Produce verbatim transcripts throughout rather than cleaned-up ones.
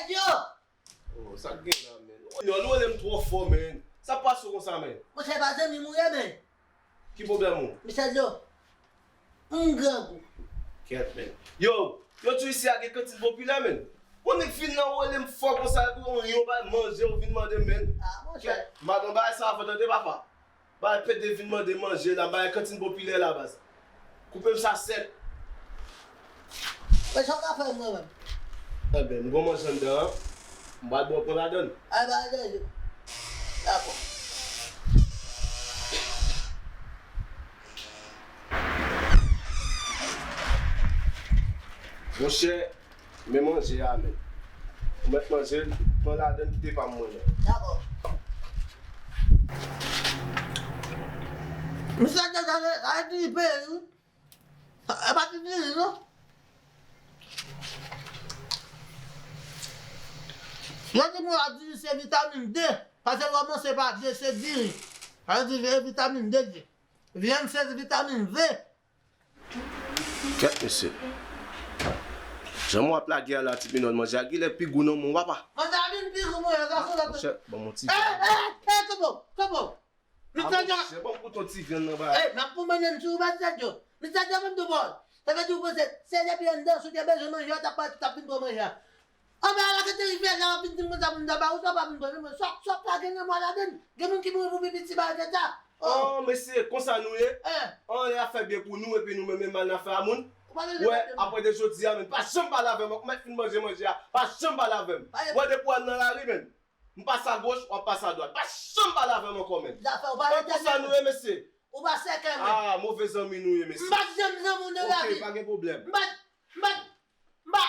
Yo! Oh, sa k gen la, men? Ou rele m twò fò, men. Sa k pase w konsa, men? Monchè, pa zanmi m ou ye, men. Ki pwoblèm ou? Michel Joe, m grangou. Kèt, men. Yo, yo di isi a gen kantin popilè, men. Yon nèg vin nan ou rele m fò konsa, epi yon, yon bay manje, ou vin mande m, men. Ah, monchè. Kèt, madanm, bagay sa avan tande, papa. Bay pede vin mande manje la, bay kantin popilè la, baz. Koupe m sa sèk. Men sa w ka fè mwen menm? Enben, m gon manje anndan an. M pral ba w pran ladann. Ay, bay manje. Dakò. Monchè, men manje a, men. Ou mèt manje l, pran ladann, kite pa m mwen menm. Dakò. Misye te gade, gade li peye, wi. E pa ti diri, non. Yo di moun ap diri se vitamin D, paske l kòmanse pa D, se diri. Sa vle di vitamin D, D. Vyann se vitamin V. Kèt, mesye. Jan mwen ap lage a la, ti pinòl manje a genlè pi gou nan men w, papa. Manje a vin pi gou, mwen, sa sou lòt. Monchè, ban m yon ti vyann. Eh, eh, eh, kanpe w, kanpe w. Misye Djo. Monchè, ban m goute yon ti vyann nan, ba. Eh, m ap pou mennen m sou ou, Misye Djo. Misye Djo, ban m di w pawòl. Sa vle di w panse, se depi anndan, si w te bezwen manje a, w t ap pati, w t ap vin pran manje a. Anba la, ke te rive la, w ap vin di m konsa pou m ta ba ou, sa w pa vin pran, non, sa, sa w pa gen nan mwa ladann. Gen moun ki mouri pou pipi ti bagay sa. Oh, mesye, konsa nou ye? An lè ap fè byen pou nou, epi nou menm, men mal n ap fè a moun. Wè, apre de jodi a, men, pa janm pale avè m ankò, m mèt fin manje manje a, pa janm pale avè m. Wè, depi w al nan lari, men, m pase agoch, w ap pase adwat. Pa janm pale avè m ankò, men. Wè, konsa nou ye, mesye. Ou pa sèkè, men. Ah, move zanmi nou ye, mesye. M pa t janm zanmi w nan lavi. Ok, pa gen pwoblèm. M pa t, m pa t, m pa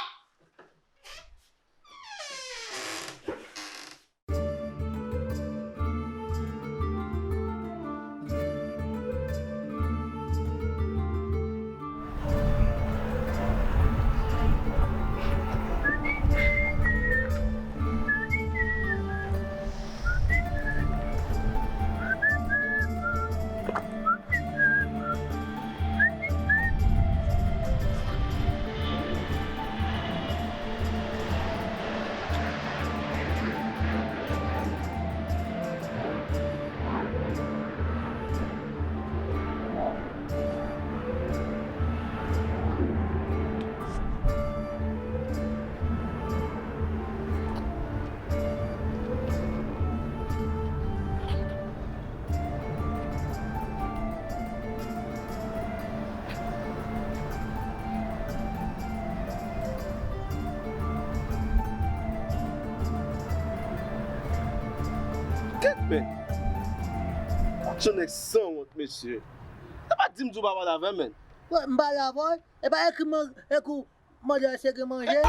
Kèt, men. Jan nèg sanwont, mesye. E pa di m di w pa pale avè m, men. Wè, m pale avè w. E pa ekri m, ekri w mande èske gen manje.